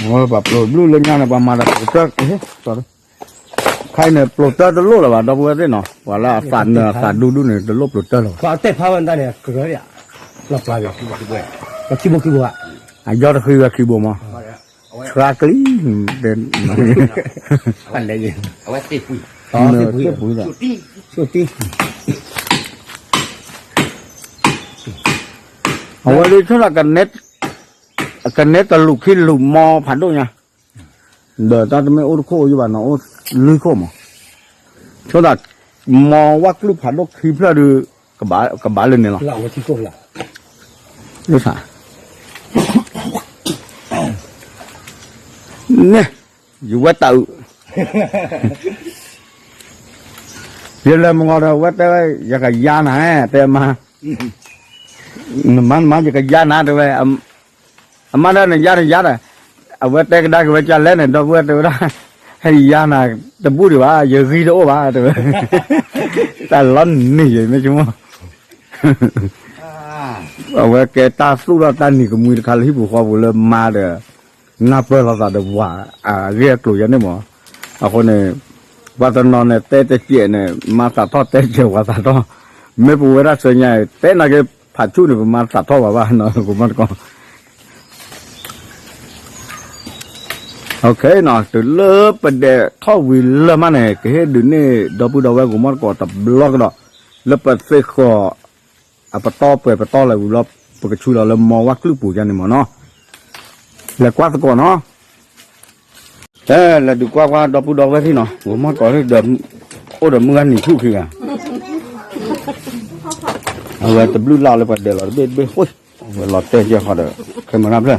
ပှၤပျိၢ်ဘျုးလၢညါန့ၣ် ပှၤမၤဒီးပျိၢ်တၢ်, ခါအံၤန့ၣ် ပျိၢ်တၢ်တလိၣ်လၢၤဘၣ် ဒီပုၢ်ဝဲၢ်သ့ၣ်နီၤ, ပှၤလၢအသးနၢၤအသးဒူဒူန့ၣ် တလိၣ်ပျိၢ်တၢ်လၢၤဘၣ်. ပှၤတဲဖးဝဲတၢ်န့ၣ် ကရၢယၤ, လီၤပျၢ်ယၤ, ခံဘိခံဘိဧါ, အယီၢ်တဃံဝဲခံဘိမး, ဆှါကလံ, အဝဲသ့ၣ်ပှံၤ, အဝဲဒၣ်ဆိဒၣ် ကနဲတလူးခံလူးမီဖးဒိၣ်ညါ, ဒီးတၢ်တမ့ၢ်အိၣ်တခိၣ်ယဘၣ်နီၤ အိၣ်လွံၢ်ခိၣ်မး, ဆိဒၣ် မီဝၣ်ကျုၢ်ဖးဒိၣ်ခံဖျၢၣ်ဒီး ကဘၣ်လၢန့ၣ်လီၤ. န့ၣ် ယဝဲတၢ်အုး, ယလဲၤမုၢ်ဂီၤဒီး အဝဲတဲဝဲ ယကယါနၤ, တဲမါ, နမါနမါ ယကယါနၤ တဲဝဲ, အမါဒၣ်နယါနယါဒီး, အဝဲတဲကဒါက့ၤဝဲကလဲၣ်န့ၣ် ဒီပုၢ်ဝဲၢ်တဲဝဲဒၣ်, ဟဲယါနၤတဘူၣ်ဒံးဘၣ် ယဂံၢ်တအိၣ်ဘၣ် တဲဝဲ, တၢ်လီၤနံၤယမ့ၢ်ဆိမိၣ် အဝဲကဲတၢ်သူၣ်ထီၣ်တၢ်နံၤကမှံတခါလၢဟံၣ်ပူၤဃီပူၤလၢမါဒီး, နၢ်ပၢၢ်လိာ်သးဒီးဝၤ, အဂ့ၢ်အကျိၤယၤန့ၣ်မး, အဃိန့ၣ်, ပှၤတနီၤန့ၣ်တဲတစဲးန့ၣ် မါသးထီၣ်တဲစဲးဝၤသးထီၣ်, မ့ၢ်ပဝဲဒၣ်စၢညါ တဲနာ်က့ၤဖးဆူၣ်န့ၣ် ပမါသးထီၣ်ဘၣ်ဘၣ်နီၤ ကမီၢ်တကိး တုၤလၢပဒဲးထီၣ်ဝံၤလၢမးန့ၣ် ကဟ့ၣ်ဒုးန့ၢ်ဒီပုၢ်ဒီဝဲၢ်ကမီၢ်တကိးတဘျီကဒီး, လၢပသ့ၣ်ဃီၤ, အပတီၢ်ပှဲၤပတီၢ်လၢဝံၤဘျီ, ပကဆူလီၤလၢမီဝၣ်ကျုၢ်ပူၤယါန့ၣ်မးနီၤ, လဲၤကွၢ်သကိးနီၤ, လဲၤဒုးကွၢ်ကွၢ်ဒီပုၢ်ဒီဝဲၢ်သ့ၣ်နီၤ ကမီၢ်တကိးဒီး, အိၣ်ဒီးမုၢ်ဂၤနံၤဆူၣ်ခံဂၤ အဝဲတဘျုးလၢ်လၢပှၤဒဲးလီၤတဘ့ၣ်တဘ့ၣ်ဃိ, ဝဲလီၤတဲာ်ကဲဃီဒီး, ခဲမုၢ်နၢ်ဖျၢၣ်,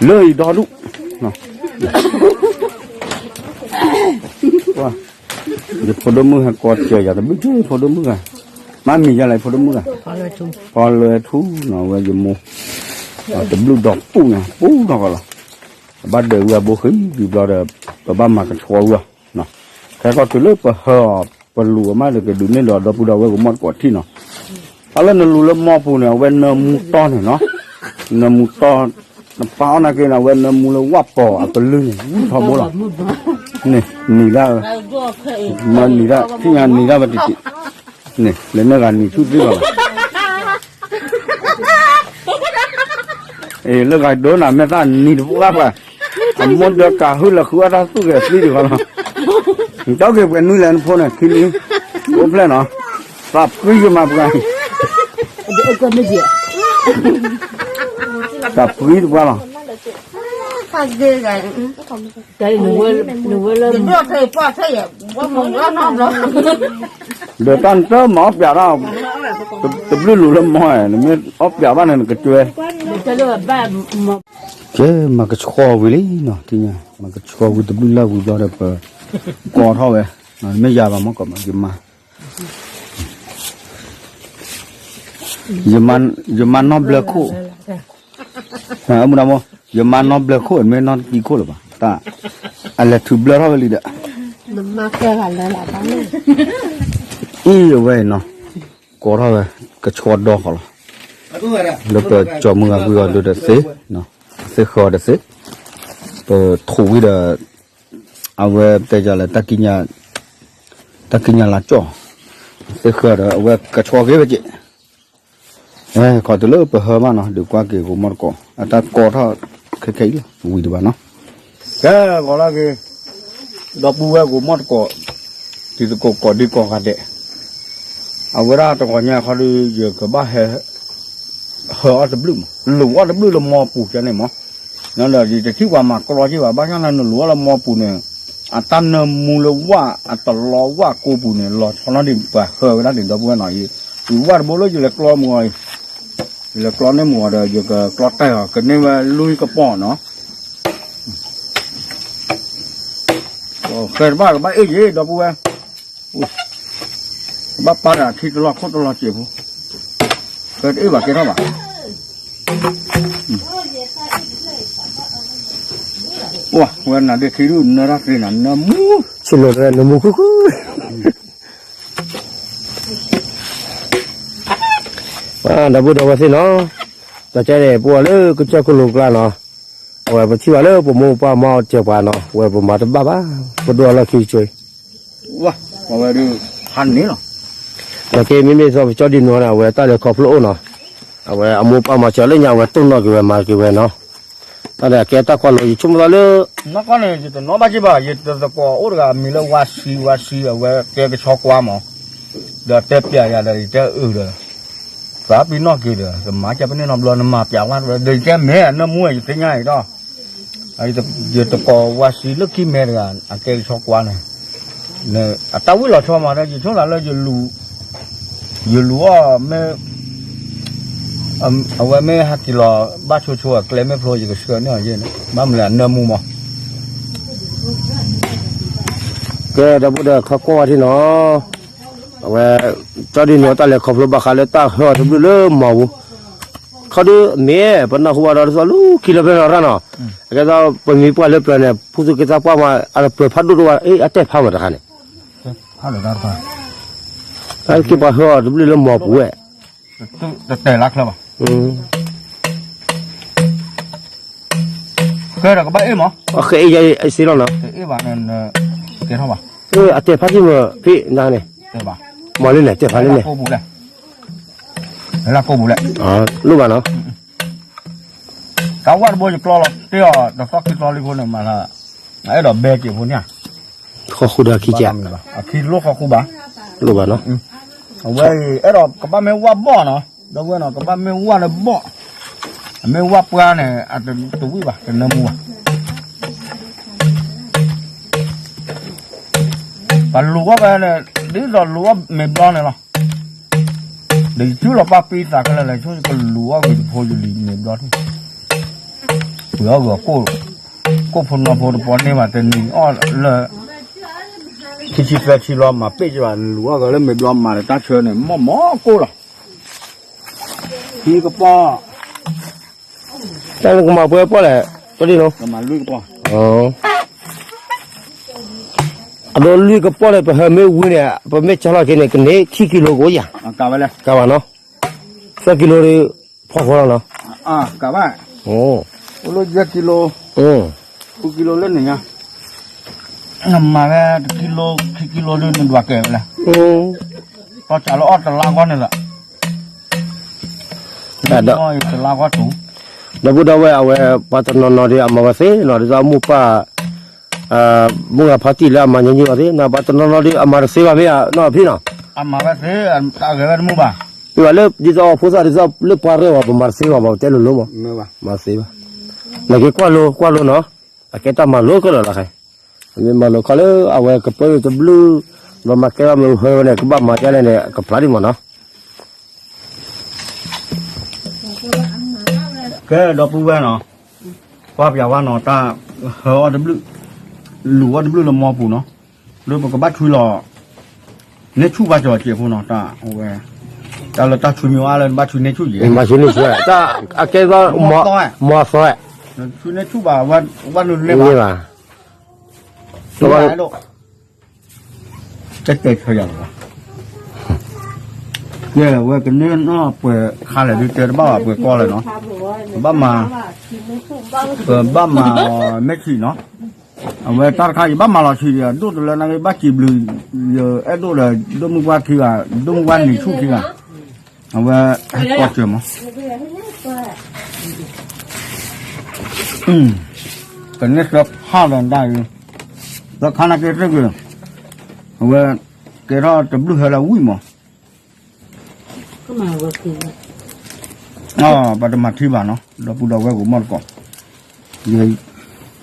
လၢအံၤဒီဒူၣ်, ယဖိဒိၣ်မုၣ်ဟဲကိးစၢၤယၤတဘျုးဖိဒိၣ်မုၣ်ဂၤ, မ့မံၤယၤလဲၣ် ဖိဒိၣ်မုၣ်ဂၤ, ဖီလၢထူနီၤ ဝဲယမိၢ်, တဘျုးဒီးပူၤန့ၣ် ပူၤထီၣ်ကီးလီၤ, အဘၣ်ဒၢးဝံၤအဘိဃံဘျီဒီး, ပဘၣ်မၤကဆှီဝံၤအီၤ ခဲကီးတုၤလၢပဟၢအီၤ, ပလူၤအမးဒီးကဒုးန့ၢ်လီၤဒီပုၢ်ဒီဝဲၢ်ကမီၢ်တကိးထံၣ်နီၤ, အလၢနလူၤလၢမီပူၤန့ၣ် အဝဲနၢမူတီန့ၣ်နီၤ, နၢမူတီ, နပာ်အီၣ်နာ်က့န့ၣ် အဝဲနၢမူလၢဝၣ်ပီၤအကလုၢ်န့ၣ် ဝံၣ်ထီဘိလီၤ, န့ၣ်နံၤဒၣ်, မ့ၢ်နံၤဒၣ် ထံၣ်ညါနံၤဒၣ်ဝဲတံၢ်တံၢ်, န့ၣ်လၢနဂၤနံၤဆူၣ်သ့လီၤ လၢဂၤဒိနၤမ့ၢ်သၣ်နံၤတပှၢ်ပှၢ်, အမိၢ်ဒၢကးဟုလၢဃုအတၢ်သူၣ်ဂဲၤသံတဂီၤလီၤ, ကၠီက့ၤပှဲၤနွံလဲၣ်နဖိန့ၣ် ခံနွံ, အိၣ်ဖျဲၣ်နီၤ, သးပှံယမၤပှၤ, သးပှံတပှၢ်လီၤ, ဒီးတၢ်နတမၤအီၣ်ပၠးဒၣ်, တဘျုးလူၤလၢမီၢ်, နမ့ၢ်အီၣ်ပၠးဘၣ်န့ၣ် နကစၢၤ, ကဲ မၤကဆှီဝံၤလံနီၤ, ထံၣ်ညါ မၤကဆှီဝံၤတဘျုးလၢ်ဝံၤဘျီဒီး ပကိးထီၣ်ဝဲ, မ့ၢ်ယၤဘၣ်မ့ၢ်ကီးမး ယမါ, ယမါနီၢ်ဘျၢခိၣ်, မူဒမ, ယမါနီၢ်ဘျၢခိၣ် မ့ၢ်နီၢ်တကံခိၣ်လၢၤဘၣ်, တၢ်, အလဲၤထုးဘျၢထီၣ်ဝဲလံဒီး, အံၤအဝဲနီၤ, ကိးထီၣ်ဝဲ, ကဆှီဒီဃီလီၤ, လၢပကၠီမုၢ်ဂၤကွံာ်အီၤဒုးဒီးသ့, သ့ဃၢၤအီၤဒီးသ့, ပထိးဝံၤဒီး, အဝဲတဲလၢ, တၢ်ကံးညာ်လၢကၠီၣ်, သ့ဃၢၤဒီးအဝဲကဆှီက့ၤဝဲက့ၤ ခီတုၤလၢပဟၢမးနီၤ ဒုးကွၢ်က့ၤဂိၤမီၢ်တကိး အတၢ်ကီထီၣ်ခဲခဲအံၤလီၤ ဝံၤဒံးဘၣ်နီၤ, ကဲဂီၤလၢက့ၤ, ဒီပုၢ်ဝဲၢ်ဂိၤမီၢ်တကိး, တံၤသကိးကိးဒံကိးဂၤဒဲး, အဝဲဒၣ်တဂီၤညါခီဒီး ယကဘၣ်ဟဲ ဟၢအီၣ်တဘျုးမး လူၤအီၣ်တဘျုးလၢမီပူၤကန့ၣ်မး, ဒီးယတထံၣ်ပှၤမၤကျီက့ၤဘၣ် ဘၣ်ဆၣ်န့ၣ်နလူၤအီၣ်လၢမီပူၤန့ၣ်, အတၢ်နၢမူလၢဝၣ်အတလီဝၣ်ကိးပူၤန့ၣ် လီၤဆီနီၣ်ဒံးပှၤဟၢဝဲဒၣ်န့ၣ် ဒီပုၢ်ဝဲၢ်နီၤ, ယဝၣ်တဘိလၢယလဲၤကျီမုၢ်အီၤ, ယလဲၤကျီန့ၢ်မုၢ်အီၤဒီး ယကကျီတဲာ်အီၤ ကန့ၢ်ဝဲလွံၢ်ကပီၢ်နီၤ ဃဲတဘၣ်ကဘၣ်အ့ၣ်က့ၤ ဒီပုၢ်ဝဲၢ်, ကဘၣ်ပာ်တၢ်ထံတလီၢ်ခိၣ်တလီၢ်စဲးဖိ, ဃဲတအ့ၣ်ဘၣ်ကဲထီၣ်ဘၣ်, ဝဲနၤဒ့ခံဒုၣ်နၢတၢ်သ့နၤ နၢမူ, ဆ့ၣ်နီၤတနၢမူဃုဃု, ဒီပုၢ်ဒီဝဲၢ်သ့ၣ်နီၤ, ဒီးကဲန့ၣ် ပှၤလၢကစၢၢ်ခိၣ်လိၤကျါနီၤ, အဝဲပထံၣ်ဘၣ်လၢပမိၢ်ပှၢ်မၤအီၣ်စၢၤပှၤနီၤ, ဝဲပမၤတဘၣ်ဘၣ်, ပဒိၣ်အလီၢ်ခံကၠိ, ဝဲဒုး, ဟးန့ၣ်လီၤ, နာ်က့မ့မ့ၢ်သီပကၠီဒံၣ်နီၤန့ၣ် အဝဲတၢ်လဲၤခီဖျိအိၣ်နီၤ, အဝဲအမိၢ်ပၢ်မၤစၢၤလၢညါ အဝဲတိၢ်နီၣ်က့ၤဝဲမၤက့ၤဝဲနီၤ, တၢ်န့ၣ်အကဲတၢ်ကွၢ်လိ ယဆိကမိၣ်သးလၢ နီၢ်ကီၢ်န့ၣ် ယတနီၣ်ဘၣ်က့ၤဘၣ်, ယတသကိးအိၣ်တဂၤ အမံၤလၢဝါဆှံ, ဝါဆှံ အဝဲကဲကဆီကွၢ်မး, ဒီးတဲပျးယၤဒီး ယတဲအုးဒီး, သးပ့ၤနီၣ်က့ၤဒီး ကမၤကပန့ၢ်နီတဘျီ နမၤပျးဝဲ, ဒီးယတဲမ့ၢ်အနၢမူ ယသ့ၣ်ညါအံၤဒီး, ယတကိးဝါဆှံလၢခံမဲတဂၤ အကဲကဆီကွၢ်န့ၣ်, အတၢ်ဝံၣ်လီၤဆီမးဒီး ယဆိကမိၣ်သးလၢ ယလူၤအီၣ်မ့ၢ် အဝဲမ့ၢ်ဟဲက့ၤလီၤ ဘၣ်ဆိဆိအကျဲမ့ၢ်ဖျိ ယကဆှၢန့ၢ်အီၤယဲၢ်န့ၣ် ဘၣ်မနုၤလဲၣ် အနၢမူမး, ကဲ ဒီပုၢ်ဒီဝဲၢ် ခီကွၢ်ဝဲဒၣ်နီၤ, အဝဲ ကၠီဒံၣ်နီၤ တၢ်လဲၤခီဖျိဘၣ်ဃးလၢတၢ်ဟဲအီၤတဘျုးလၢမီၤပူၤ, ခီဒုးမ့ၢ် ပနၢ်ဟူဘၣ်ဒီး တသီလၢခံလီၤဖဲလီၤရၣ်နီၤ, အကဲသီးပမံၤပှၢ်လၢပျၢၤန့ၣ် ဖူသူၣ်က့သးပှၢ်မး အပျၢၤဖးဒိၣ်တအိၣ်ဘၣ် အ့ အတဲာ်ဖးမးတခါန့ၣ် က့ၤပှၤဟဲအီၤတဘျုးလၢမီၤပူၤဝဲ, တတဲာ်လၢချၢဘၣ်, ကဲဒီးကဘၣ်အ့ၣ်မး, ဃဲအ့ၣ်ယဲအ့ၣ်စ့လီၤနီၤ, ကဲထီၣ်ဘၣ်, အတဲာ်ဖးထံၣ်မးဖဲနၤန့ၣ်, မၤလၢန့ၣ် တဲာ်ဖးလၢန့ၣ်, လၢကိၢ်ပူၤလဲၣ်, လိၣ်ဘၣ်နီၤ, တၢ်ဝၣ်တဘိယကျီလီၤတ့ၢ်အီၤ တသီခံသီလံဖိန့ၣ်မးလၢ, အဲၣ်ဒိးဘဲက့ၤဖိန့ၣ်ဧါ, ဃီဃူဒီးခံကဲး, အခံလိၣ်ဃီဃူဘၣ်, လိၣ်ဘၣ်နီၤ, အဝဲအဲၣ်ဒိးကဘၣ်မ့ၢ်ဝၣ်ဘီၣ်နီၤ, ဒီပုၢ်ဝဲၢ်နီၤ ကဘၣ်မ့ၢ်ဝၣ်လၢဘီၣ်, အမ့ၢ်ဝၣ်ပှၢ်န့ၣ် အတဝံၣ်ဘၣ် တနၢမူဘၣ် ပလူၤအီၣ်ဝဲန့ၣ် ဒ်သိးလူၤအီၣ်မ့ၤဘျီန့ၣ်လီၤ, ဒီးယစုလီၤပၢ်ပံသးခဲလၢာ်လဲၣ် ဆိကလူၤအီၣ်ဂ့ၤတဖိယလံၤမ့ၤဘျီန့ၣ်, ပှ့ၤအီၣ်ဂ့ၤကိၣ်, ကိၣ်ဖိနီဖိတပီန့ၢ်ဘၣ်တနံၤအီၣ်လၢ ခံဆံသၢဆံလီၤ မၤပ့ၢ်ကဘၣ် လူၤအီၣ်ဂ့ၤလၢမ့ၤဘျီမၤဒီးတၢ်ဆၢန့ၣ် မီၢ်မီၢ်ကိၣ်လီၤ, ခံကပီၢ် တၢ်နကမၤပှဲၤပီၢ်လဲၣ်, ကမၤလွံၢ်ကပီၢ်, အဒိလွံၢ်ကပီၢ်န့ၣ် ပဟၢမ့ၢ်ဝံၤန့ၣ် ပမ့ၢ်ကၢ်လီၤက့ၤန့ၣ် ကန့ၢ်ခံကံလိကအိၣ်ယၤ, ကဘၣ်နီၤ, သၢကံလိဒီး ဖီဃီလီၤနီၤ, အိၣ်လၢယဲၢ်ကံလိ, ဃုကံလိလၢန့ၣ်ညါ, နမၤဝဲတကံလိ ခံကံလိဒုးနဒွးကဲဝဲလဲၣ်, တီၢ်စးလၢအီၣ်တလါဂီၢ်န့ၣ်လီၤ တလါဂီၢ်တူၢ်, ဒီပုၢ်ဒီဝဲၢ်အဝဲ ပှၤတနီၤနီၤဒီးအမၤဝဲသ့နီၤ ဒ်သိးအမိၢ်ပၢ် မုၢ်ဂၤဖါတံၢ်လၢအမၤညီနုၢ်အီၤသ့ နပှၤတနီၤနီၤဒီးအမၤတသ့ဘၣ်မ့ၢ်ဧါ နီၢ်ဖံနီၤ, အမၤဝဲသ့ အဂဲၤဝဲတမုာ်ဘၣ်, မ့ၢ်ဘၣ်လၢဒ်သိးအဖိသၣ်ဒ်သိးလၢပှၤရဲၣ်ဝဲ ပမၤတသ့ဘၣ် ပတဲလိၤလိၤမး, မၤတသ့ဘၣ်, နက့ၤကွၢ်လိ ကွၢ်လိနီၤ, အကဲတၢ်မၤလိခဲလၢာ်လီၤခဲ, မ့ၢ်မၤလိခီလၢအဝဲကပၢတဘျုး, ဘၣ်မၤကဲဘၣ်မ့ၢ်ဟဲဝဲန့ၣ် ကဘၣ်မၤဒ်လဲၣ်န့ၣ် ကဖျါဒံးမးနီၤ ကဲဒီပုၢ်ဝဲၢ်နီၤ, ကွၢ်ပျးဝဲနီၤ တၢ်ဟဲအီၣ်တဘျုး, လူၤအီၣ်တဘျုးလၢမီပူၤနီၤ, လၢပကဘၣ်ဆွံလီၤ, န့ၢ်ဆူၣ်ဘၣ်ကီၤစဲးဖိနီၤ တၢ်ဝဲ, တၢ်လၢတၢ်ဆွံမ့ၢ်အါလၢဘၣ်ဆွံန့ၢ်ဆူၣ်ယဲ, ဘၣ်ဆွံန့ၢ်ဆူၣ်, တၢ်အကဲသီ, မီသီ, ဆွံန့ၢ်ဆူၣ်ဘၣ်, ဝဲနုၤန့ၢ်ဘၣ်, တတဲဆၢယၤလီၤ, ကဲဝဲကန့ၢ်နီၢ်ပှဲၤခါလဲၣ်ဒုးတဲတဘၣ်ဘၣ်ပှဲၤကီၢ်လဲၣ်နီၤ, ပဘၣ်မၤ, ပဘၣ်မၤအီၤမဲာ်ဆံးနီၤ, အဝဲတၢ်တခါအံၤဘၣ်မၤလီၤဆံးဒီး ဒိၣ်တလၢနာ်က့ဘၣ်စံးဘျုး, ယအဲၣ်ဒိၣ်ဒီး ဒိၣ်မုၢ်ပှၢ်ထံဂၤ, ဒိၣ်မုၢ်ပှၢ်နံၤဆူၣ်ထံဂၤ, အဝဲဟဲကီၢ်စၢၤမး ကန့ၢ်သၢဖးလီၤဒၣ်အံၤ, သၢခါနာ်က့တဂ့ၤ, အဝဲကဲထီၣ်တဘျုးဟဲလၢဝံၣ်မး, ပှၤတမၤထံဘၣ်နီၤ ဒီပုၢ်ဒီဝဲၢ်ကမီၢ်တကိး,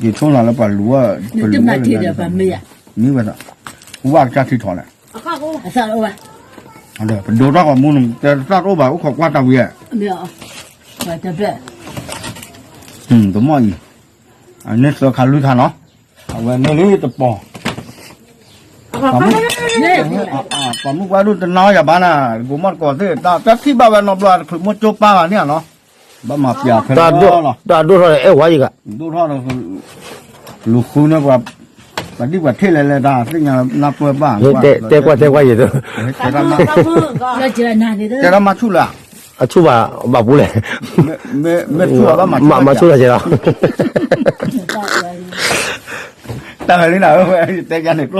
ယဆိကမိၣ်လၢပှၤလူၤဝဲ, ပလူၤဝဲ, မ့ၢ်ဝဲ, ဝၣ်ကစၢ်ထံထီၣ်လဲၣ်, ပဒိးတၢ်ဂီၤမူန့ၣ် တဲတၢ်တအိၣ်ဘၣ် အိၣ်ခိးကွၢ်တၢ်ဝံၤဧါ, တမီၢ်အံၤ, အန့ၢ်သၢခါလွံၢ်ခါနီၤ, အဝဲန့ၣ်လံတပီၤ ပှၤမုၣ်ပှၢ်ဒိၣ်တနာ်ယၤဘၣ်နၤ, ကမီၢ်တကိးသ့ၣ် တၢ်ထံၣ်ဘၣ်ဝဲနီတဘျီ တချုးမိၢ်ကၠိပၢ်ဘၣ်န့ၣ်နီၤ, ဘၣ်မၤပျးဖဲလီၤလီၤ, တၢ်ဒိၣ်ထီၣ်ဒီးအဲၣ်ဝါယံၤဂၤ, ဒိၣ်ထီၣ်ဒီး လူၤဃုန့ၢ်ပှၤ, ပှၤဒံၣ်ပှၤထံၣ်လဲၤလဲၤတၢ်သ့ၣ်ညါနၢ်ပၢၢ်ဘၣ်, တဲကွၢ်တဲကွၢ်ယံၤ, တဲဒၣ်မၤဆူၣ်လၢ အဆူၣ်ဘၣ်, ဘၣ်ပူၤလဲၣ်, မၤဆူၣ်တၢ်ကဲလီၤ, တၢ်ဝဲလံနၤ, တဲယၤန့ၣ်ကျိ, ကနၣ်, ယ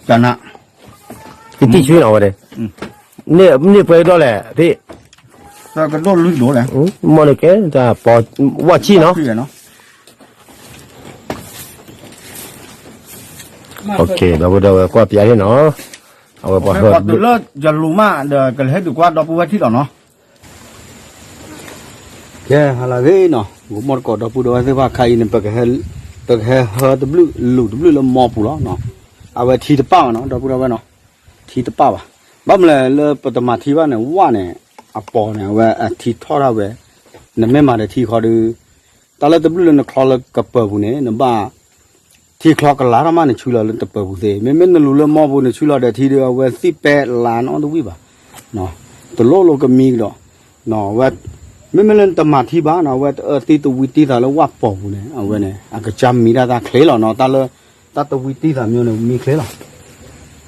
တံၢ်ဆွံနီၤဝဲန့ၣ်, န့ၢ်ပှဲၤကဒီးလဲၣ်, သၢကဒိၣ်လွံၢ်ဒိၣ်လဲၣ်, မ့ၢ်န့ၣ်ကဲ, ဝၢ်ဆံၣ်နီၤ, ဒီပုၢ်ဒီဝဲၢ်ကွၢ်ပျးန့ၣ်နီၤ, အဝဲပှၤဟၢ, တုၤလၢယလူၤမးဒီး ကလဲၤဟဲဒုးကွၢ်ဒီပုၢ်ဝဲၢ်ထံၣ်လီၤနီၤ. ကဲ ဟါလၢအဂ့ၤနီၤ, ဂီၤမီၢ်တကိးဒီပုၢ်ဒီဝဲၢ်သ့ၣ်တဖၣ်, ခဲအံၤန့ၣ် ပကဟဲဟၢတဘျုး လူၤတဘျုးလၢမီပူၤလီၤ. အဝဲထံတပၣ်ဘၣ်နီၤ ဒီပုၢ်ဒီဝဲၢ်နီၤ, ထံတပၣ်ဘၣ်. ဘၣ်မနုၤလဲၣ် လၢပတမၤထံဘၣ်န့ၣ် ဝၣ်န့ၣ် အပီၤန့ၣ် အဝဲအထံထီၣ်ဒၣ်ဝဲ, နမ့ၢ်မၤဒီးထံဃီဒီး တၢ်လၢတဘျုးလၢနချီလၢကပၢၤပူၤန့ၣ် နဘၣ် ထံချီကလၤထီၣ်မး နဆူလီၤလၢတပၢၤပူၤသ့, မ့မ့ၢ်နလူၤလၢမီပူၤ နဆူလီၤဒီးထံဒီး အဝဲသံၣ်ပဲလါနီတဝံၣ်ဘၣ်. တလိၣ်လိာ်ကမံကဒီး, ဝဲ, မ့မ့ၢ်လၢနတမၤထံဘၣ်နီၤ အဝဲတအၢသံတဝံတံၢ်သးလၢဝၣ်ပီၤပူၤန့ၣ် အဝဲန့ၣ် အကစၢ်မံတၢ်သၣ်ချ့လီၤနီၤ, တၢ်လၢ, တၢ်တဝံတံၢ်သးမံန့ၣ် မံချ့လီၤ.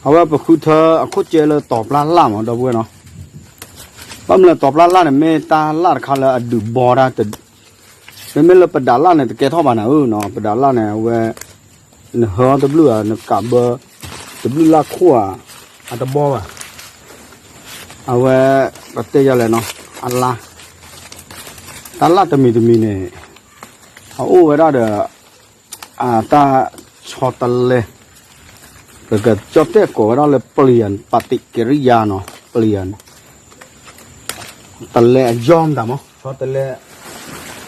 အဝဲပဃုထၢအခိၣ်ကဲလၢတီၤပျၢ်လၢ်မး ဒီပုၢ်ဝဲၢ်နီၤ. ဘၣ်မနုၤလဲၣ် တီၤပျၢ်လၢ်န့ၣ် မ့ၢ်တၢ်လၢ်တခါလၢအဒုးဘီတၢ် မ့မ့ၢ်လၢပဒးလၢ်န့ၣ် တကဲထီၣ်ဘၣ်နၤဧၢနီၤ, ပဒးလၢ်န့ၣ် အဝဲ, နဟၢအီၤတဘျုးဧါ နကးဘၢ, တဘျုးလၢ်ခိၣ်ဧါ, အတဘီဘၣ်. အဝဲ, ပတဲယၤလဲၣ်နီၤ, အလါ, တၢ်လၢ်တမံၤတမံၤန့ၣ်, အအိၣ်ဝဲဒၣ်ဒီး, အတၢ်ဆီတလဲ, ပကကၠီၣ်တဲၣ်ကိးဝဲဒၣ်လၢ ပျံၤယၤ ပၣ်တံးကရံယါနီၤ, ပျံၤယၤန့ၣ် တလဲအယီၢ်မတၤမး ဆီတလဲ,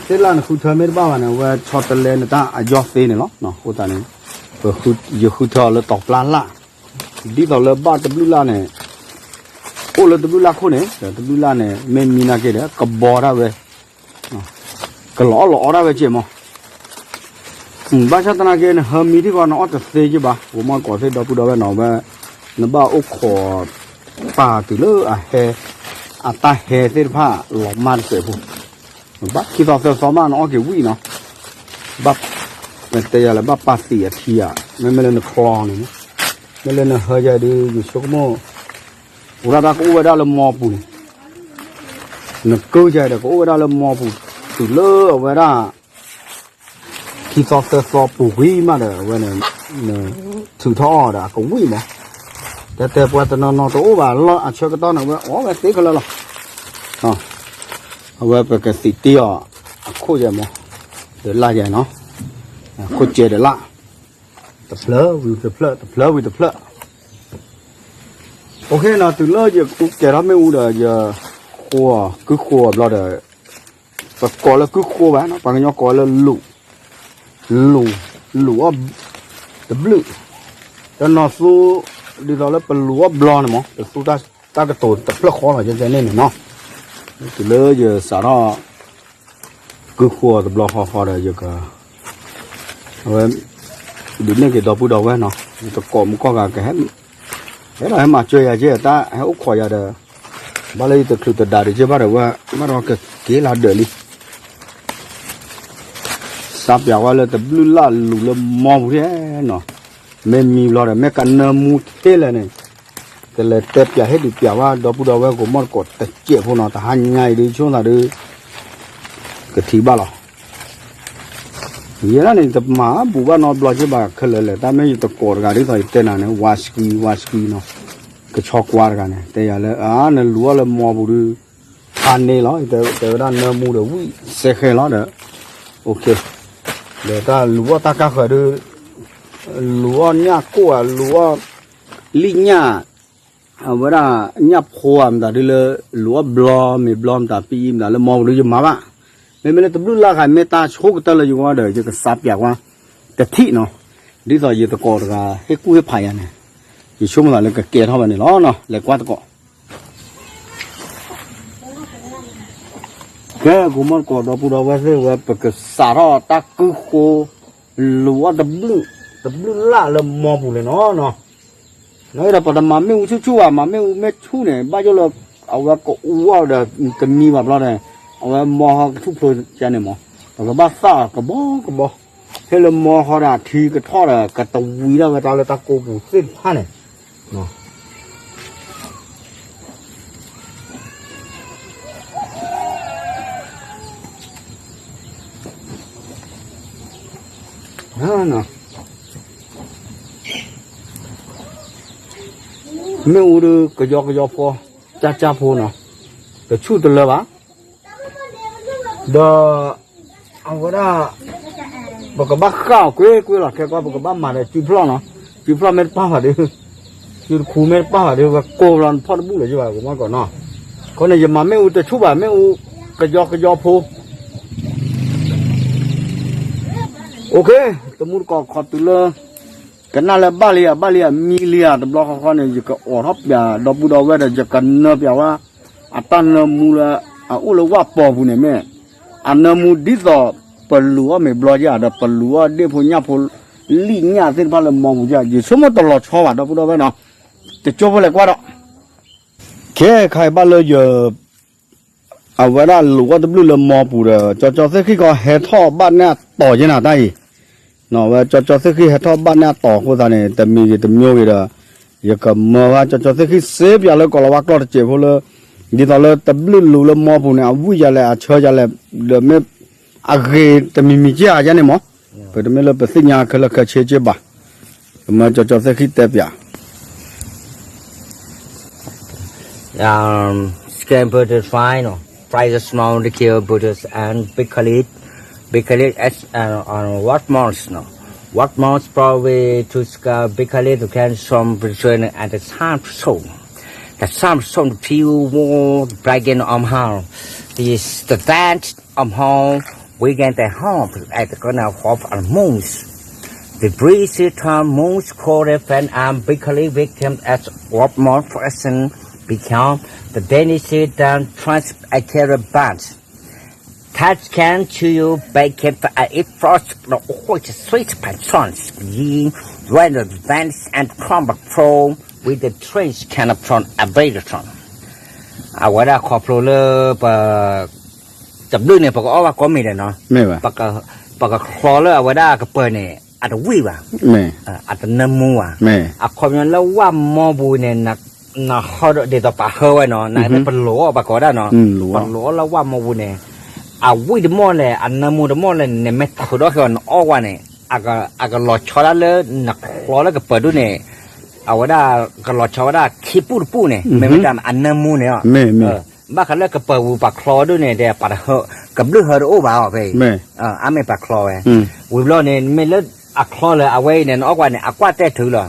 သ့ၣ်လၢ်နဃုထၢမ့ၢ်တဘၣ်ဘၣ်န့ၣ် အဝဲဆီတလဲနတၢ်အယီၢ်သ့န့ၣ်လီၤ. အဃိသတးန့ၣ်, ယဃုထၢအီၤလၢတီၤပျၢ်လၢ်, ဒ်သိးလၢဘၣ်တဘျုးလၢ်န့ၣ်, အိၣ်လၢတဘျုးလၢ်ခိၣ်န့ၣ် ဒီးတဘျုးလၢ်န့ၣ် မ့ၢ်မံနာ်က့ဒီး ကဘီဒၣ်ဝဲ ကလီၤအီၣ်လီၤအီဒၣ်ဝဲကဲမး. ဘၣ်ဆၣ်သနာ်က့ နဟၢမံထံဃီနအီၣ်တသ့က့ဘၣ်, ဂီၤမီၢ်တကိးသ့ၣ်ဒီပုၢ်ဒီဝဲၢ်နီၤဝဲ, နဘၣ်အိၣ်ခိးပာ်တုၤလၢအဟဲ, အတၢ်ဟဲသ့ၣ်တဖၣ်လီၤမၢ်တစဲးဖိ, ဘၣ်ခံသီသၢသီမးနအီၣ်က့ၤဝံၣ်နီၤ, ဘၣ်, တဲယၤလၢဘၣ်ပာ်သံးအထံဧါ, မ့မ့ၢ်လၢနချီန့ၣ်, မ့ၢ်လၢနဟၢယၤဒုး ယဆိကမိၣ်, အိၣ်ဒၣ်တၢ်ကအိၣ်ဝဲဒၣ်လၢမီပူၤန့ၣ်, နကၢယၤဒီးကအိၣ်ဝဲဒၣ်လၢမီပူၤ, တုၤလၢအဝဲဒၣ် ခံသီသၢသီပူၤကွံာ်မးဒီး အဝဲန့ၣ်, နထုးထီၣ်အီၤဒီးအကဝံၣ်မး, တဲတဲပှၤတနီၤနီၤတအိၣ်ဘၣ်လီၤ အဆၢကတီၢ်န့ၣ် အဝဲအီၣ်ဝဲသ့ခဲလၢာ်လီၤ. အဝဲပကသံးတ့ၢ်အီၤ, အခိၣ်ယဲၢ်မး, ဒီးလၢ်ယဲၢ်နီၤ, အခိၣ်ကဲဒီးလၢ်, တဖျၢၣ်ဝံၤတဖျၢၣ် တဖျၢၣ်ဝံၤတဖျၢၣ်. အိၣ်ခ့နီၤ တုၤလၢယကဲထီၣ်မ့ၣ်အူဒီး ယဃိ, ကုဃိအဘျီဒီး, ပကိးလၢကုဃိဘၣ်နီၤ ပှၤကညီကိးလၢလူၤ, လူၤ, လူၤအီၣ်တဘျုး, တနီၤသူ, ဒ်သိးလၢပလူၤအီၣ်ဘျီန့ၣ်မး ပသူတၢ်ကတိၤတဖျၢၣ်ဃီလီၤ ယဲန့ၣ်န့ၣ်နီၤ. တုၤလၢယစးထီၣ် ကုဃိတဘျီဃီဃီဒီးယက, အဝဲ, ဒုးနဲၣ်က့ၤဒီပုၢ်ဒီဝဲၢ်နီၤ ယတကိးမူကီၢ်ဂၤကဟဲ, ဟဲဒီးဟဲမၤစၢၤယၤက့ တၢ်ဟဲအိၣ်ခိးယၤဒီး, ဘၣ်လၢယတချုးတဒါဒံးက့ဘၣ်ဒီးဝဲ, ဘၣ်ဒီးကက့ၤလၢဒၢးလံ စးပၠးဝဲလၢတဘျုးလၢ်လူၤလၢမီပူၤန့ၣ်နီၤ, မ့ၢ်မံဘျီဒီး မ့ၢ်ကနၢမူထဲလဲၣ်န့ၣ်, ကလဲၤတဲပၠးဟ့ၣ်ဒုးပၠးဝဲ ဒီပုၢ်ဒီဝဲၢ်ကိးမီၢ်တကိးတစဲးဖိနီၤ တဟါညါအံၤဒုးဆိသးဒုး, ကထံၣ်ဘၣ်လီၤ. ယဲဒၣ်န့ၣ် တမၤဘူးဘၣ်နီတဘျီက့ဘၣ်ခဲလၢာ်လဲၣ် တၢ်မ့ၢ်ယတကိးတဂၤဒ်သိးယတဲနၤန့ၣ် ဝါစကံ ဝါစကံနီၤ, ကဆီကွၢ်တဂၤန့ၣ် တဲယၤလၢ အါ နလူၤအီၣ်လၢမီပူၤဒုး ဖးန့ၢ်လီၤ တဲဝဲဒၣ်နၢမူဒီးဝံၣ်စဲဃဲလီၤဒီး, အိၣ်ခ့, ဒီးတၢ်လူၤအီၣ်တၢ်ကါဃၢၤဒုး, လူၤအီၣ်ညၣ်ကိၣ်ဧါ လူၤအီၣ်လံၣ်ညၣ်, အဝဲဒၣ်ညၣ်ဖိဧါ မတၤဒုးလၢ လူၤအီၣ်ဘျီမ့ၤဘျီမတၤပံအံၤမတၤလၢမီပူၤဒုးယမၤဘၣ်, မ့မ့ၢ်လၢတဘျုးလၢ်ဃာ်မ့ၢ်တၢ်ဆိကတၢၢ်လၢယဂီၢ်ဒီး ယကစးပၠးကွၢ်, တထံၣ်နီၤ, ဒ်သိးယတကိးတဂၤ ဟ့ၣ်ကူၣ်ဟ့ၣ်ဖးယၤန့ၣ်, ယဆိကမိၣ်သးလၢကကဲထီၣ်ဝဲန့ၣ်လီၤနီၤ လဲၤကွၢ်သကိး ကဲ ကိးမီၢ်သကိးဒီပုၢ်ဒီဝဲၢ်သ့ၣ်ဝဲ ပကစးထီၣ်တၢ်ကုဃိ, လူၤအီၣ်တဘျုး, တဘျုးလၢ်လၢမီပူၤလဲၣ်နီၤနီၤ, နဒီးပတမၤမ့ၣ်အူဆူၣ်ဆူၣ်ဘၣ် မၤမ့ၣ်အူမ့ၢ်ဆူၣ်န့ၣ် ဘၣ်ယိၣ်လၢ, အဝဲကအူအီၣ်ဒီး, ကမံဘၣ်ဘျီန့ၣ်, အဝဲမီဟီကထူၣ်ဖျိကန့ၣ်မး, ပကဘၣ်သၣ်ကဘီကဘီ, ဟ့ၣ်လၢမီဟီဒီးအထံကထီၣ်ဒီး ကတဝံဒၣ်ဝဲတၢ်လၢတၢ်ကိးပူၤသ့ၣ်တဖၣ်န့ၣ်, မ့ၣ်အူဒုးကယီကယီဖိ, ကၠၢ်ကၠၢ်ဖိနီၤ, တဆူၣ်တလၢဘၣ်, ဒီး အဝဲဒၣ် ပကဘၣ်ဃၣ်အီၤကွ့ၢ်ကွ့ၢ်လီၤ, ခဲကီၢ်ပကဘၣ်မၤဒီးစုဖျီၣ်နီၤ, စုဖျီၣ်မ့ၢ်တပၣ်ဘၣ်ဒီး စုတခူမ့ၢ်တပၣ်ဘၣ်ဒီး ဝဲကိးလီၤနဖီၣ်တဘူၣ်လၢၤယဘၣ် ကမီၢ်ကီးနီၤ, အဃိန့ၣ် ယမၤမ့ၣ်အူတဆူၣ်ဘၣ်, မ့ၣ်အူကယီကယီဖိ တမူတကိးခီတုၤလၢ ကနၣ်လၢဘၣ်လံဧါ ဘၣ်လံဧါ မံလံဧါ တဘျီဃီဃီန့ၣ် ယကအိးထီၣ်ပၠးဒီပုၢ်ဒီဝဲၢ်ဒီး ယကနၢပၠးဝဲ အတၢ်နၢမူလၢ အအိၣ်လၢဝၣ်ပီၤပူၤန့ၣ်မ့ၢ် အနၢမူဒ်သိး ပလူၤအီၣ်မ့ၤဘျီကဧါ ဒီးပလူၤအီၣ်ဒ့ၣ်ဖိညၣ်ဖိ လံၣ်ညၣ်သ့ၣ်တဖၣ်လၢမီပူၤကဧါ ယဆိကမိၣ်တလီၤဆီဘၣ် ဒီပုၢ်ဒီဝဲၢ်နီၤ, တကၠိဖိလဲၤကွၢ်ဒီး ခဲခါအံၤဘၣ်လၢယ အဝဲဒၣ်လူၤအီၣ်တဘျုးလၢမီပူၤဒီး ကၠီကၠီသ့ၣ်ဃံၣ်ခီဟဲထီၣ်ဘၣ်န့ၣ်အတီၤက့နၤတၢ်အံၤ, ဝဲကၠီကၠီသ့ၣ်ဃံၣ်ဟဲထီၣ်ဘၣ်န့ၣ်အတီၤအဃိသတးန့ၣ် တမံၤဂ့ၤတမံၤဂ့ၤဒီး ယကမၢဝဲကၠီကၠီသ့ၣ်ဃံၣ်စ့ပၠးလၢကီၤလၤဝါကျီၢ်တစဲးဖိလၢ ဒ်သိးလၢတဘျုးလူၤလၢမီပူၤန့ၣ် အဝံၣ်ယၤလဲၣ် အဆၢယၤလဲၣ် ဒီးမ့ၢ် အဂ့ၤတမံၤမံၤက့ဧါယဲန့ၣ်မး, ပတမ့ၢ်လၢပသ့ၣ်ညါခဲလၢာ်ခဲဆ့က့ဘၣ်, ပမၢကၠီကၠီသ့ၣ်ဃံၣ်တဲပၠး Um, scan Buddhist fine, no? Fry the small liquor Buddhist and big colleague, big colleague as uh, on what months, no? What months probably to scar big colleague to can some between at the time so. The time so the few more bragging on how this the band on how we get the help at the corner of a moons. The breeze turn moons cold and fan and big colleague became as what more frozen become the Danish down trans a carrot buns. Touch can to you bake it for a it frost the old sweet patrons being when the vents and crumble flow with the trench can upon a better tron. အဝဲဒၣ်ခီဖျိလၢပ တဘျုးန့ၣ် ပကအီၣ်ဘၣ်ကိးမံၤဒီးနီၤ, ပကချီလၢအဝဲဒၣ်ကပၢၤန့ၣ် အတဝံၣ်ဘၣ်, အတနၢမူဘၣ်, အခီပညီလၢဝၣ်မီပူၤန့ၣ် နဟီဒ်သိးပာ်ဟၢဝဲနီၤ, နသ့ၣ်ပလိၤအီၣ်ဘၣ်ကိးဒၣ်နီၤ, ပလိၤအီၣ်လၢဝၣ်မီပူၤန့ၣ်, အဝံၣ်တမီၢ်လဲၣ် အနၢမူတမီၢ်လဲၣ်န့ၣ် နမ့ၢ်ထုးထီၣ်ဃီနအီၣ်ဝဲန့ၣ်, အကလီၤဆီဒၣ်လၢနချီလၢကပၢၤဒိၣ်န့ၣ်, အဝဲဒၣ်ကလီၤဆီဝဲဒၣ်ခံပူၣ်တပူၣ်န့ၣ် မ့မ့ၢ်တၢ်အနၢမူန့ၣ်, ဘၣ်ဃးလၢကပၢၤပူၤပာ်ချီဒိၣ်န့ၣ်ဒီး ပာ်တဟၢ ကဘျုးဟၢတအိၣ်ဘၣ်အီၤဖဲအံၤ, အါမ့ၢ်ပာ်ချီဝဲ, ဝံၤဘျီန့ၣ် မ့ၢ်လၢအချီလၢအဝဲအံၤန့ၣ် နအီၣ်ကွၢ်န့ၣ် အကွၢ်တဲာ်ထုးလီၤ,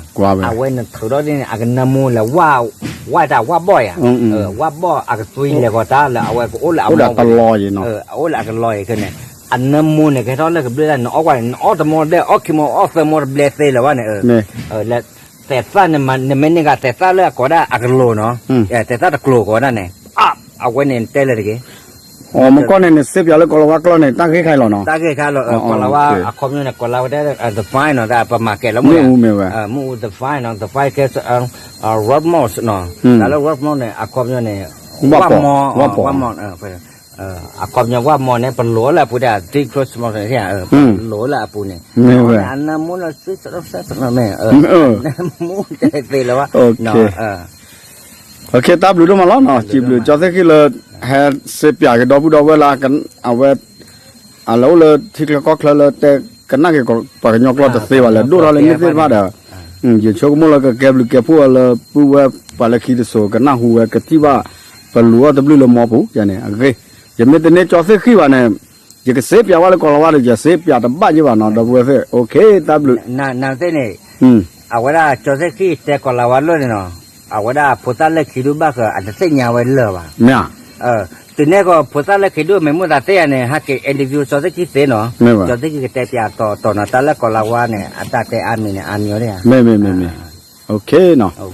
အဝဲနထုးထီၣ်ဒ်န့ၣ် အကနၢမူလၢ ဝၣ်တၢ်ဝၣ်ဘီၣ်ယၤ, ဝၣ်ဘီၣ်အကသွံလဲၤကီးတၢ်လၢအဝဲကအိၣ်လၢအမီပူၤ, အိၣ်လၢအကလီၤအံၤခဲန့ၣ်, အနၢမူန့ၣ် ကဟဲထီၣ်လၢကဘျုးတၢ် နအီၣ်ကွၢ်န့ၣ် နအီၣ်တမီၢ်ဒဲး အီၣ်ခံမီၢ် အီၣ်သၢမီၢ်တဘျဲသ့လၢၤဘၣ်န့ၣ်, လၢ သဲးသၣ်န့ၣ် နမ့ၢ်န့ၢ်ကသဲးသၣ်လၢအကိးဒၣ်အကလိၤနီၤ, သဲးသၣ်တကျိၤကိးဒၣ်န့ၣ်, အဝဲန့ၣ်တဲလၢတဂ့ၤ, မ့ၢ်ကီၢ်န့ၣ် နစ့ပၠးလၢကီၤလၤဝါကျီၢ်န့ၣ် တၢ်ဂ့ၢ်ခါအံၤလီၤနီၤ, တၢ်ဂ့ၢ်ခါလီၤ, ကီၤလၤဝါအခီပညီန့ၣ် ကီၤလၤဝါတဲ the fine နီၤ, တၢ်ပမၤကဲလီၤမ့ၣ်အူမ့ၢ်ဝဲ, မ့ၣ်အူ the fine နီၤ, the fine ကဲ red moss နီၤ, တၢ်လၢ red moss န့ၣ် အခီပညီန့ၣ် ဝၣ်မီၢ်, ဝၣ်မီၢ် အခီပညီဝၣ်မီၢ်န့ၣ် ပလိၤလၢအပူၤဒၣ် deep close မီၢ်န့ၣ် ပလိၤလၢအပူၤန့ၣ်, အနၢမူလၢ မ့ၢ် နၢမူတဲသ့လၢၤဘၣ်, တၢ်ဘျုးဒိၣ်မးလီၤနီၤ, စံးဘျုးကၠီသ့ၣ်ဃံၣ်လၢ ဟဲစ့ပၠးက့ၤဒီပုၢ်ဒီဝဲၢ်လၢ အဝဲ အလဲၤအိၣ်လၢထံချၢကီၢ်ချၢလၢတဲကနၣ်က့ၤပှၤကညီကျိာ်တသ့ဘၣ် လဲၤဒိၣ်ထီၣ်လၢန့ၣ်သ့ၣ်တဖၣ်ဒီး ယဆိကမိၣ်လၢကကဲဘျုးကဲဖှိၣ်အီၤလၢ ပုၢ်ဝဲၢ်ပှၤလၢခံတစိၤ ကနၢ်ဟူဝဲကထံၣ်ဘၣ် ပလူၤအီၣ်တဘျုးလၢမီပူၤန့ၣ် အဂ့ၢ် ယမ့ၢ်တန့ၢ်ကၠီသ့ၣ်ဃံၣ်ဘၣ်န့ၣ် ယကစ့ပၠးဝဲလၢကီၤလၤဝါဒီး ယစ့ပၠးတဘၣ်ယဲဘၣ်နီၤ ဒီပုၢ်ဝဲၢ်သ့ၣ် တၢ်ဘျုး နသ့ၣ်န့ၣ် အဝဲဒၣ်ကၠီသ့ၣ်ဃံၣ်တဲကီၤလၤဝါလၢန့ၣ်နီၤ အဝဲဒၣ်ဖိသၣ်လၢခံဒုဘၣ်ဃး အတသ့ၣ်ညါဝဲလၢၤဘၣ် မ့ၢ် တုၤန့ၣ်ကီး ဖိသၣ်လၢခံဒု မ့ၢ်မုၢ်သးသ့ၣ်ယၤန့ၣ် ဟဲက့ၤ interview ကၠီသ့ၣ်ဃံၣ်သ့နီၤ ကၠီသ့ၣ်ဃံၣ်ကတဲပၠးတီၤတီၤနီၤ တၢ်လၢကီၤလၤဝါန့ၣ် အတၢ်တဲအါမံၤန့ၣ် အါမံၤဒၣ် မ့ၢ် မ့ၢ် မ့ၢ် မ့ၢ်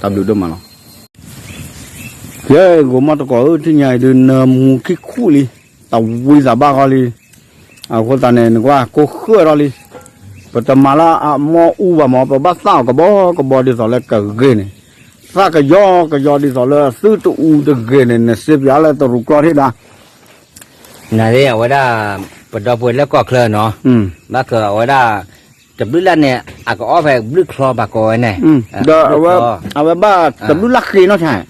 တၢ်ဘျုးဒိၣ်မးလီၤ ယဲ ဂိၤမီၢ်တကိးဧၢ ထံၣ်ညါအံၤဒုး နၢမူခံခူၣ်လံ တဝံသးဘၣ်ဃီလံ အဃိသတးန့ၣ် နကွၢ်ကိၢ်ဃၢထီၣ်လံ ပတမၤလၢအမီၢ်အူဘၣ်မး ပဘၣ်သၣ်အီၤကဘီကဘီဒ်သိးလၢကဂ့ၤန့ၣ် သၣ်ကယီကယီဒ်သိးလၢသုတအူတဂ့ၤန့ၣ် နစ့ပၠးလၢတရူးကျီၢ်ထံၣ်ဒၣ် နသ့ၣ်အဝဲဒၣ် ပဒီပုၢ်ဝဲၢ်လၢကီၢ်ချၢနီၤ ဘၣ်ဃးအဝဲဒၣ် တဘျုးလၢ်န့ၣ် အကအီၣ်ဖဲဘျုးချီဘၣ်ကိးဝဲန့ၣ် ဒီးအဝဲ အဝဲဘၣ်တဘျုးလၢ်ဃ့နီၤ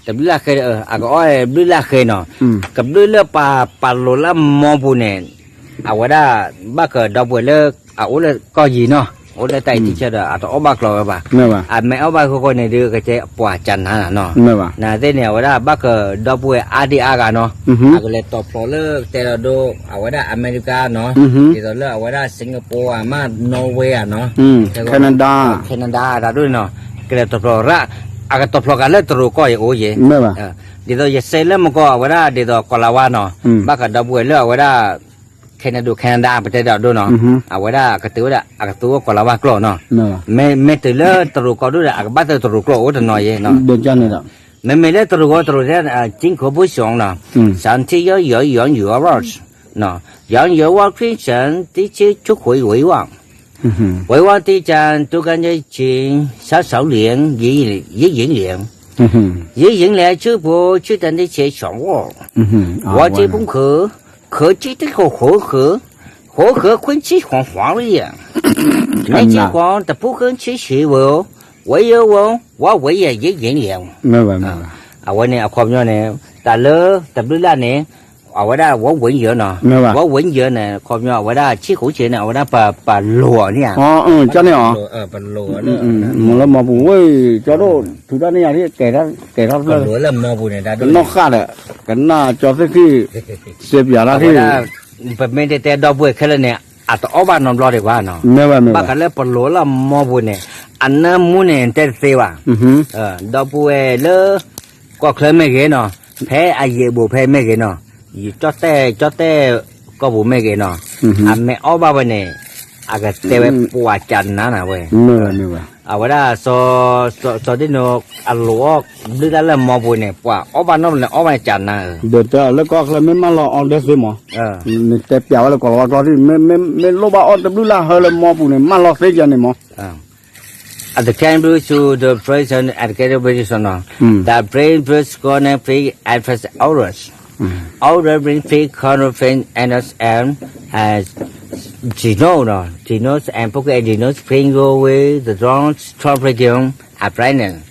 တဘျုးလၢ်ဃ့ အကအီၣ်ဘျုးလၢ်ဃ့နီၤ ကဘျုးလၢပပာ်လိၤလၢမီပူၤန့ၣ် အဝဲဒၣ် ဘၣ်ဃးဒီပုၢ်ဝဲၢ်လၢ အအိၣ်လၢကီၢ်ယံၤနီၤ အိၣ်လၢတၢ်အံၤထံဆၢဒီး အတအီၣ်ဘၣ်ကျိၤဝဲဘၣ်. အမ့ၢ်အီၣ်ဘၣ်ဃီဃီန့ၣ်ဒီး ကတဲပှၤကနၤနီၤ. နသ့ၣ်န့ၣ် အဝဲဒၣ်ဘၣ်ကဒီပုၢ်ဝဲၢ်အါဒံအါဂၤနီၤ, အကလဲၤတီၤဖျိးလၢတဲဒီးဒိ အဝဲဒၣ်အမဲရကၤနီၤ, ဒ်သိးလၢအဝဲဒၣ် Singapore ဧါ, မ့ၢ် Norway ဧါနီၤ, Canada, Canada တၢ်ဒိၣ်န့ၣ်နီၤ, ကလဲၤတီၤဖျိးရၣ်, အကတီၤဖျိးကးလၢတရူးကီၢ်အံၤအိၣ်ယဲ, ဒ်သိးယစဲးလၢမကီၢ် အဝဲဒၣ်ဒ်သိးကီၢ်လၤဝါနီၤ, ဘၣ်ကဒီပုၢ်ဝဲၢ်လၢအဝဲဒၣ် Canada, Canada ပတဲဒီးဒိနီၤ, အဝဲဒၣ်ကတုၤဝဲဒၣ် အကသူအိၣ်ကီၢ်လၤဝါကျိာ်နီၤ, မ့မ့ၢ်တုၤလၢတရူးကီၢ်ဒိၣ်ဒီး အကဘၣ်သၢတရူးကျိာ်အိၣ်တနီၤယဲနီၤ, မ့မ့ၢ်လၢတရူးကီၢ်တရူးတဲ ကၠံခိၣ်ဖိၣ်စူၤနီၤ, စၣ်ထံယီယီယီယီ နီၤ, ယီယီဝါခရံာ်စၢ် တံဆ့ဆိခိၣ်ဝံၤဝါ, ဝံၤဝါတံစၢ် တူကၣ်ယဲၢ်ဆံ စၢ်စၢ်လၢ ယံၤယံၤလၢ ယံၤယံၤလၢ ဆူဖိဆူတၢ်တံဆ့ဆီၣ်ဝီ, ဝီတံပူၤခုၣ်, ခုၣ်တံတခိၣ်ဃိဃိၣ်, ဃိဃိၣ်ခွံဆံဃိၣ်ဃိၣ်လံ, နဆံဃိၣ်တပူၤဃိၣ်ဆံဆံဝဲ, ဝဲယဲဝဲ, ဝါဝဲယဲ ယံၤယံၤလၢ အဝဲန့ၣ်အခီပညီန့ၣ် တၢ်လၢတဘျုးလၢ်န့ၣ် အဝဲဒၣ် ဝီဝံယၢနီၤ, ဝီဝံယၢန့ၣ် အခီပညီ အဝဲဒၣ်ဆံဃိၣ်ဆံန့ၣ် အဝဲဒၣ်ပလိၤအီၤန့ၣ်ဧါ, ကန့ၣ်အီၤ, မ့ၢ်လၢမီပူၤဝဲ, ကၠီဒိၣ် ထုးတၢ်န့ၢ်ယၤ, ကဲထီၣ်တဖျၢၣ်, ကနီၣ်ဃာ်ဒီး ကနၣ်ကၠီသ့ၣ်ခံ စဲးပၠးတၢ်ခံ ပမ့ၢ်တတဲဒီပုၢ်ဝဲၢ်ခဲလၢာ်န့ၣ် အတအီၣ်ဘၣ်နီတဘျီဒံးဘၣ်နီၤ, ဘၣ်ဃးလၢပလိၤလၢမီပူၤန့ၣ် အနၢမူန့ၣ် တဲတသ့ဘၣ်, ဒီပုၢ်ဝဲၢ်လၢ ကီၢ်ချၢမ့ၢ်ဂ့ၤနီၤ, ဖဲအယံာ်အဘူးဖဲမ့ၢ်ဂ့ၤနီၤ, ယကၠီၣ်တဲၣ်ကၠီၣ်တဲၣ် ကီၢ်ပူၤမ့ၢ်ဂ့ၤနီၤ, အမ့ၢ်အီၣ်ဘၣ်ဝဲန့ၣ် အကတဲဝဲပှၤကနၤနၤဝဲ, အဝဲဒၣ် စီၤဒ်နိ အလိၤအီၣ်ဘျုးတၢ်လၢမီပူၤန့ၣ် ပှၤအီၣ်ဘၣ်နီတဘျီန့ၣ် အီၣ်ဘၣ်န့ၣ်ကနၤ, ဒီးတဲလၢကီၢ်ချၢမ့ၢ်မၢလီၤအီၣ်ဒဲသ့မး, နတဲပၠးဝဲလၢကီၢ်လီၤဝါကျိာ်ဒ် မ့ၢ်လိၣ်ဘၣ်အီၣ်တဘျုးလၢ်ဟၢလၢမီပူၤန့ၣ် မၢလီၤသ့ယၤန့ၣ်မး At the Cambridge to the Princeton at Cambridge, the brain first gonna free at first orders. Order bring free conference and as as Gino, no, Gino and Poke and Gino spring go away the drone trouble again at Brandon.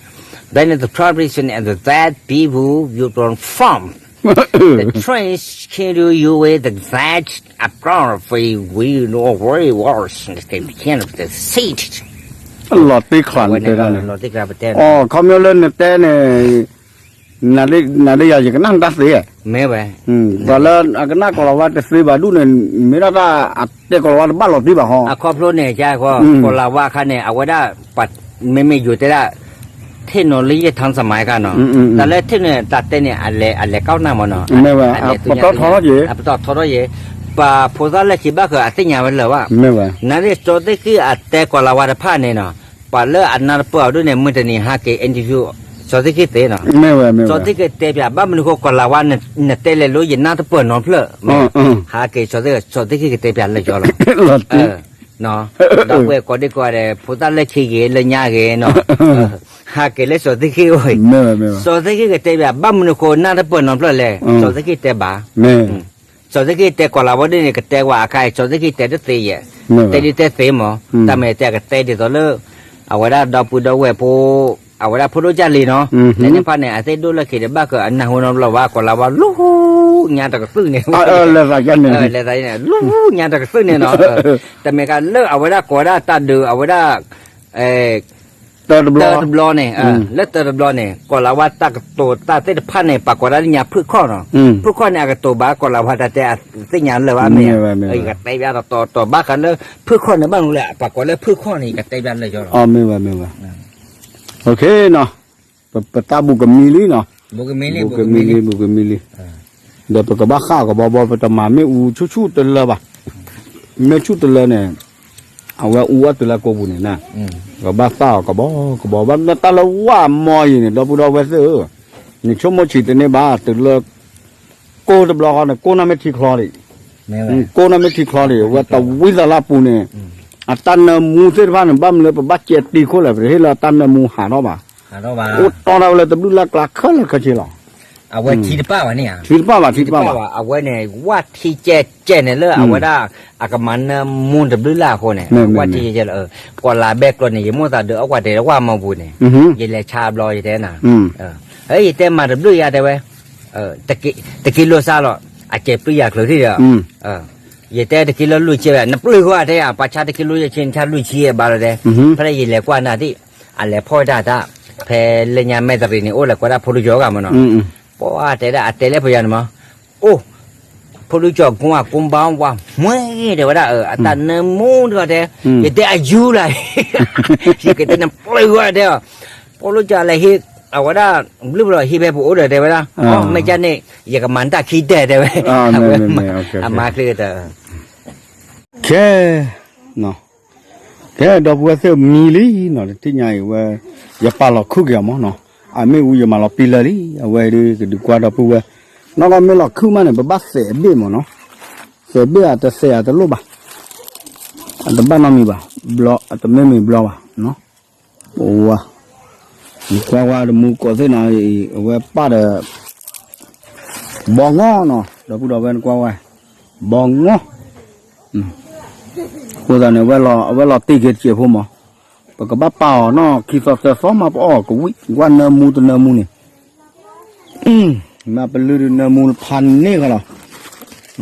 Brandon the trouble and the bad people you don't farm. The trains can do you with the bad abroad for you we know where it was in the can of the seat. လီၤတံၢ်ချီနတဲဒၣ်န့ၣ်, အိ ခီပညီလၢနတဲန့ၣ်, နဒ်ယၤယကနၣ်နတၢ်သ့, မ့ၢ်ဝဲ, ပှၤလၢအကနၣ်ကီၢ်လီၤဝါတသ့ဘၣ်ဒူၣ်န့ၣ်, မ့ၢ်ဒၣ်တၢ်အတဲကီၢ်လီၤဝါတဘၣ်လီၤတံၢ်ဘၣ်ဟီ, အခီဖျိန့ၣ် ကီၢ်လီၤဝါအခါန့ၣ် အဝဲဒၣ် မ့မ့ၢ်ယိၤတဲဒၣ် technology ထီၣ်စမါကနီၤ, တၢ်လၢ technology တၢ်တဲန့ၣ် အလဲၤကီၢ်နၢ်မးနီၤ, မ့ၢ်ဝဲ, ပတီၢ်ထီထီၣ်ယဲ, ပတီၢ်ထီထီၣ်ယဲ, ပှၤဖိသၣ်လၢခံဘၣ်ဃးအသ့ၣ်ညါဝဲလၢၤဘၣ်, မ့ၢ်ဝဲ, နဒ်စီၤသ့ၣ်ခံအတဲကီၢ်လီၤဝါတဖၣ်န့ၣ်နီၤ, ပှၤလၢအနၢ်တပၢၢ်အီၤဒ်န့ၣ် မုၢ်တနံၤဟးက့ၤ interview စီၤသ့ၣ်ခံသ့နီၤ, မ့ၢ်ဝဲ, စီၤသ့ၣ်ခံတဲပၠး ဘၣ်မနုၤဃိကီၢ်လီၤဝါ နတဲလဲၤလိယနၢ်တပၢၢ်နီတဖျၢၣ်, မ့ၢ်, ဟးက့ၤ စီၤသ့ၣ်ခံကတဲပၠးလၢယီၤလီၤ, ဒီပုၢ်ဝဲၢ်ကိးဒံကိးဂၤဒဲး ဖိသၣ်လၢခံဂ့ၤ လၢညါဂ့ၤနီၤ, ဟးက့ၤလၢစီၤသ့ၣ်ခံအိၣ်, စီၤသ့ၣ်ခံကတဲပၠး ဘၣ်မနုၤဃိနၢ်တပၢၢ်နီတဖျၢၣ်လဲၣ်, စီၤသ့ၣ်ခံတဲဘၣ်, စီၤသ့ၣ်ခံတဲကီၢ်လီၤဝါဒ်န့ၣ် ကတဲဝဲအခါအံၤ စီၤသ့ၣ်ခံတဲတသ့ယဲၢ်, တဲဒ်တဲသ့မး, တၢ်မ့ၢ်တဲကတဲဒ်သိးလၢ အဝဲဒၣ်ဒီပုၢ်ဒီဝဲၢ်ဖိ အဝဲဒၣ်ဖိဒိၣ်ကၢ်လံၤနီၤ, လၢန့ၣ်ဖၣ်န့ၣ် အသ့ၣ်ဒိၣ်လၢခံဒီးဘၣ်ကအနၢ်ဟူနီတဘျီဘၣ် ကီၢ်လီၤဝါ လူညါတကသုၣ်န့ၣ်, လဲၤသးန့ၣ်, လူညါတကသုၣ်န့ၣ်နီၤ, တမ့ၢ်ကလၢအဝဲဒၣ်ကိးဝဲဒၣ်တၢ်ဒုးအဝဲဒၣ် တၢတဘျီန့ၣ်, လၢတၢတဘျီန့ၣ် ကီၢ်လီၤဝါတၢ်ကတိၤတၢ်သ့ၣ်တဖၣ်န့ၣ် ပှၤကိးဒၣ်လၢညါဖုၣ်ခီၣ်နီၤ, ဖုၣ်ခီၣ်န့ၣ် အကတိၤဘၣ်ကီၢ်လီၤဝါတၢ်တဲအသ့ၣ်ညါလၢၤဘၣ်မ့ၢ်, ယကတဲပၠးတီတီတီဘၣ်ဃးလၢ ဖုၣ်ခီၣ်န့ၣ် ဘၣ်မနုၤလဲၣ် ပှၤကိးလၢဖုၣ်ခီၣ်န့ၣ် ယကတဲပၠးလၢယီၤလီၤ, မ့ၢ်ဝဲ, မ့ၢ်ဝဲ, နီၤ, ပတၢ်ဘူးကမံလံနီၤ, ဘူးကမံလံ, ဘူးကမံလံ, ဘူးကမံလံ, ဒီးပကဘၣ်ဃၣ်ကဘီဘီ ပတမၤမ့ၣ်အူဆူၣ်ဆူၣ်တလၢဘၣ်, မ့ၣ်ဆူၣ်တလၢန့ၣ် အဝဲအူအီၣ်တုၤလၢကိာ်ပူၤန့ၣ်, ပဘၣ်ဃၣ်အီၤကဘီကဘီ ဘၣ်မနုၤတၢ်လၢဝၣ်မီယံၤန့ၣ် ဒီပုၢ်ဒီဝဲၢ်သ့ၣ်ဧၢ, နဆိကမိၣ်ဆံးတန့ၢ်ဘၣ် တုၤလၢ ကိၢ်တဘျီဃီန့ၣ် ကိၢ်နီၢ်မ့ၢ်ထံချီလံ, ကိၢ်နီၢ်မ့ၢ်ထံချီလံ အဝဲတဝံသးလၢအပူၤန့ၣ်, အတၢ်နၢမူသ့ၣ်တဖၣ်န့ၣ် ဘၣ်မနုၤလၢပဘၣ်ကဲတံၤခိၣ်လဲၣ် ပတဟ့ၣ်လၢအတၢ်နၢမူဟးထီၣ်ဘၣ်, အိၣ်တီၢ်တၢ်ဝဲလၢတဘျုးလၢ်ကျါခဲလၢာ်ခဲဆ့လီၤ, အဝဲထံတပၣ်ဘၣ်န့ၣ်, ထံတပၣ်ဘၣ် ထံတပၣ်ဘၣ်, အဝဲန့ၣ် ဝၣ်ထံကဲကဲန့ၣ်လၢအဝဲဒၣ် အကမၤနၢမူတဘျုးလၢ်အဃိန့ၣ်, ဝၣ်ထံကဲကဲလၢ ကီၢ်လၤဘဲကျိာ်န့ၣ် ယမိၣ်သးဒုးအီၣ်ကွၢ်တဲာ်ဝၣ်မီပူၤန့ၣ်, ယလဲၤဆါဘျီယတဲနၤ ယတဲမၤတဘျုးယၤတဲဝဲ, တက့ၤလိာ်စါလီၤ, အကဲပျုၢ်ယၤချုးထံၣ်ဒီး, ယတဲတက့ၤလၢလွံၢ်ဆံဝဲ နပျုၢ်ဃီတဲယၤ ပှၤဆါတက့ၤလၢယဆံ နဆါလွံၢ်ဆံဘၣ်လီၤတဲ, ဖဲလၢယလဲၤကွၢ်နၤသ့ၣ်, အလဲၤဖီၣ်ဝဲဒၣ်တၢ်, ဖဲလၢညါမဲၣ်တရံးန့ၣ် အိၣ်လဲၤကွၢ်ဒၣ်ဖိဒိကၠီၤဂၤမးနီၤ, ပှၤတဲဒၣ်အတဲလၢပယီၤန့ၣ်မး, အိၣ် ဖိဒိကၠီၤကွၢ်ကွၢ်ဘါဝၤမွဲတဲဝဲဒၣ် အတၢ်နၢမူတဂၤတဲ, ယတဲအယူၤလီၤ, ယကတဲနပျုၢ်ဃီတဲအီၤ, ဖိဒိကၠီၤလဲၤဟံး, အဝဲဒၣ်, ဘျုးဖျီၣ်ဟံးဖဲပအိၣ်ဒီးတဲဝဲဒၣ်, အီ မ့ၢ်ကန့ၣ်, ယကမၤတၢ်ခံတဲတဲဝဲ, အမါချ့တၢ်, ခဲ ကဲ ဒီပုၢ်ဝဲၢ်သ့ၣ်မံလံနီၤ တထံၣ်ညါအံၤဝဲ, ယပာ်လီၤခုၣ်က့ၤအီၤမးနီၤ, အမ့ၣ်အူယမၤလီၤပံလၢလံ အဝဲဒုးကဒုးကွၢ်ဒီပုၢ်ဝဲၢ်, နီၢ်ကီၢ်မ့ၢ်လီၤခုၣ်မးန့ၣ် ပဘၣ်သဲးအဘ့ၣ်မးနီၤ, သဲးဘ့ၣ်အတသဲးအတလိၣ်ဘၣ်, အတဘၣ်နီတမံၤဘၣ်, ဘျီအတမ့ၢ်မ့ၢ်ဘျီဘၣ်နီၤ, ပဝါ, နကွၢ်ဝဲတမူကိးသ့ၣ်နီၤ, အဝဲပၢ်ဒီး ဘီငီနီၤ ဒီပုၢ်ဒီဝဲၢ်နကွၢ်ဝဲ, ဘီငီ, အဃိသတးန့ၣ် အဝဲလီၤတ့ၢ်က့ၤတစဲးဖိမး, ပကဘၣ်ပာ်အီၤနီၤ ခံသီသၢသီမးပအီၣ်ကဝံၣ် ကွၢ်နၢမူတနၢမူန့ၣ်, မ့ၢ်ပလုၢ်ဒုးနၢမူဖးန့ၢ်ဃီလီၤ,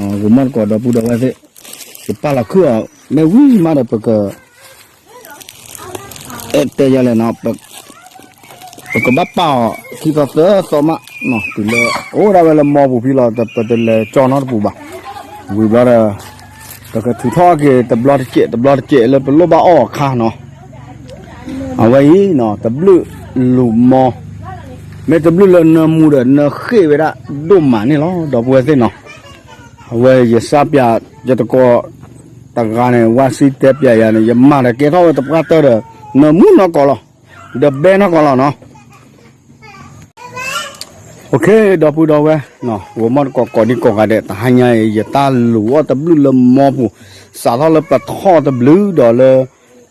ဂိၤမီၣ်တကိးဒီပုၢ်ဒီဝဲၢ်သ့ၣ်, ယပာ်လီၤခုၣ်အီၤ မ့ၢ်ဝံၤမးဒီးပက အဲၣ်တဲယၤလဲၣ်နီၤ, ပကဘၣ်ပာ်အီၤ ခံသီသၢသီမး, တုၤလၢ အိၣ်ဒၣ်ဝဲလၢမီပူၤဖဲလီၤ ပတလဲၤကၠီနီတပူၤဘၣ်, ဝံၤဘျီဒီး ပကထုးထီၣ်က့ၤတဘျီတစဲး တဘျီတစဲးလၢပလိၣ်ဘၣ်အီၣ်အခါနီၤ, အဝဲအံၤနီၤ တဘျုးလူၤမီ, မ့ၢ်တဘျုးလၢနၢမူဒီး နၢဃ့ၢ်ဝဲဒၣ်ဒိၣ်မးန့ၣ်လီၤ ဒီပုၢ်ဝဲၢ်သ့ၣ်နီၤ, အဝဲယစၢ်ပျး ယတကိးတဂၤန့ၣ် ဝါစံတဲပျးယၤန့ၣ် ယမၤဒီးကဲထီၣ်ဝဲတပှၢ်တၢၢ်ဒီး နၢမူနီၢ်ကီၢ်လီၤ, ဒီးဘဲနီၢ်ကီၢ်လီၤနီၤ, အိၣ်ခ့ ဒီပုၢ်ဒီဝဲၢ်, ဂိၤမီၣ်တကိးကိးဒံကိးဂၤဒဲး တဟါညါအံၤ ယတၢ်လူၤအီၣ်တဘျုးလၢမီပူၤ, စးထီၣ်လၢပထီၣ်တဘျုးဒီးလၢ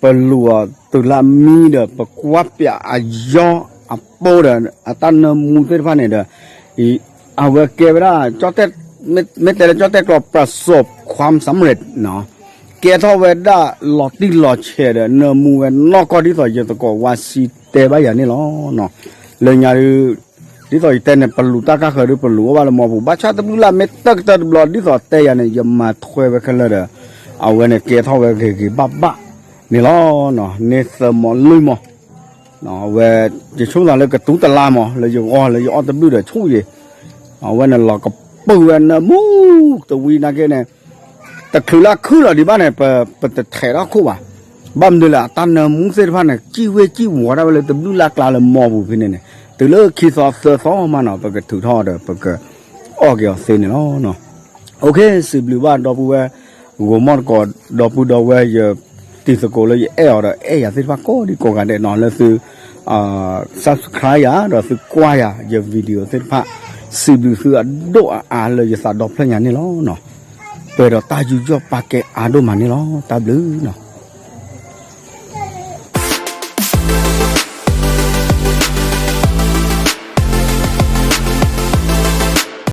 ပလူၤအီၤတုၤလၢအမံဒီး ပကွၢ်ပျးအယီအပိဒီး အတၢ်နၢမူသ့ၣ်တဖၣ်န့ၣ်ဒီး အဝဲကဲဝဲဒၣ် မ့ၢ်တဲလၢကၠီၣ်တဲၣ်ကျိာ် ပစိးခွါစၣ်မရ့း ကဲထီၣ်ဝဲဒၣ်လီၤတံၢ်လီၤဆဲးဒီး နၢမူဝဲနီၢ်ကီၢ်ဒ်သိးယသကိးဝါစံတဲဘၣ်ယၤန့ၣ်လီၤ. လၢညါဒ် ဒ်သိးယတဲန့ၣ် ပလူၤတၢ်ကါဃၢၤဒ်ပလူၤအိၣ်ဘၣ်လၢမီပူၤ ဘၣ်ဆၣ်တဘျုးလၢ်မ့ၢ်တၢ်ကတၢၢ်တဘျီ ဒ်သိးတဲယၤန့ၣ် ယမၤထွဲဝဲခဲလၢာ်ဒီး အဝဲန့ၣ်ကဲထီၣ်ဝဲဂ့ၤဂ့ၤဘၣ်ဘၣ်န့ၣ်လီၤ. န့ၢ်သၢမီလွံၢ်မီ အဝဲ ယဆိကမိၣ်လၢကတူၤတလါမီ လၢယဂီၢ်လၢယအီၣ်တဘျုးဒီးဆူၣ်ယံၤ အဝဲန့ၣ်လီၤကပုာ်ဝဲနၢမူတဝံၤနာ်က့န့ၣ် တချုးလၢခုၣ်လီၤဒံးဘၣ်န့ၣ် ပ ပတထဲးထီၣ်ခိၣ်ဘၣ်. ဘၣ်မနုၤလဲၣ် အတၢ်နၢမူသ့ၣ်တဖၣ်န့ၣ် စံၣ်ဝ့စံၣ်ဝီၤဒၣ်ဝဲလၢတဘျုးလၢ်ကျါလၢမီပူၤဖဲန့ၣ်န့ၣ် တုၤလၢခံသီသၢသီမးနီၤ ပကထုးထီၣ်ဒီး ပကအီၣ်က့ၤအီၤသ့န့ၣ်လီၤ. အိၣ်ခ့ စံးဘျုးဘၣ်ဒီပုၢ်ဝဲၢ် ဂိၤမီၣ်တကိး ဒီပုၢ်ဒီဝဲၢ်ယတံၤသကိးလၢယအဲၣ်အီၤဒီးအဲၣ်ယၤသ့ၣ်တဖၣ်ကိးဒံကိးဂၤဒဲးနီၤ လၢသု subscribe ယၤဒီးသုကွၢ်ယၤ ယ video သ့ၣ်တဖၣ် စံးဘျုးသုအဒိၣ်အအါလၢယသးဒီဖျၢၣ်ညါန့ၣ်လီၤ. ပှဲၤဒီးတၢ်ယူးယီၣ်ပာ်ကဲအါဒိၣ်မးန့ၣ်လီၤ. တၢ်ဘျုးနီၤ.